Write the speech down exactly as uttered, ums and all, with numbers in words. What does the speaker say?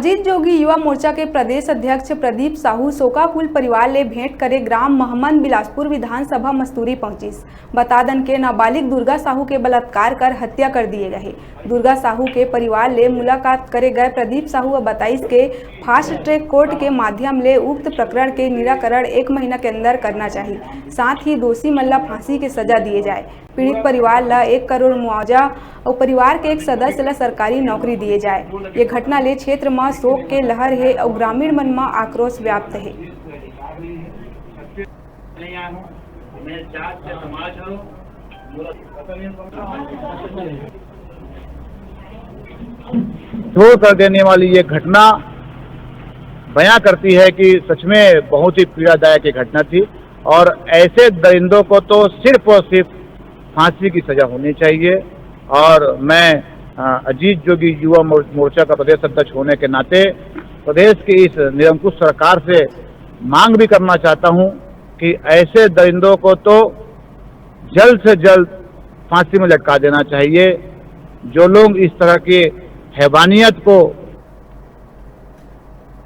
अजीत जोगी युवा मोर्चा के प्रदेश अध्यक्ष प्रदीप साहू शोकाकुल परिवार ले भेंट करे ग्राम महमंद बिलासपुर विधानसभा मस्तूरी पहुंचिस। बता दन के नाबालिग दुर्गा साहू के बलात्कार कर हत्या कर दिए गए हे। दुर्गा साहू के परिवार ले मुलाकात करे गए प्रदीप साहू ह बताइस के फास्ट ट्रैक कोर्ट के माध्यम ले उक्त प्रकरण के निराकरण एक महीना के अंदर करना चाहिए, साथ ही दोषी मन ला फांसी के सजा दिए जाए। पीड़ित परिवार ला एक करोड़ मुआवजा अउ परिवार के एक सदस्य ला सरकारी नौकरी दिए जाए। ये घटना ले क्षेत्र म शोक के लहर हे अउ ग्रामीण मन म आक्रोश व्याप्त हे। छोड़ कर देने वाली ये घटना बयां करती है कि सच में बहुत ही पीड़ादायक ये घटना थी और ऐसे दरिंदों को तो सिर्फ और सिर्फ फांसी की सजा होनी चाहिए। और मैं अ, अजीत जोगी युवा मोर- मोर्चा का प्रदेश अध्यक्ष होने के नाते प्रदेश की इस निरंकुश सरकार से मांग भी करना चाहता हूं कि ऐसे दरिंदों को तो जल्द से जल्द फांसी में लटका देना चाहिए। जो लोग इस तरह की हैवानियत को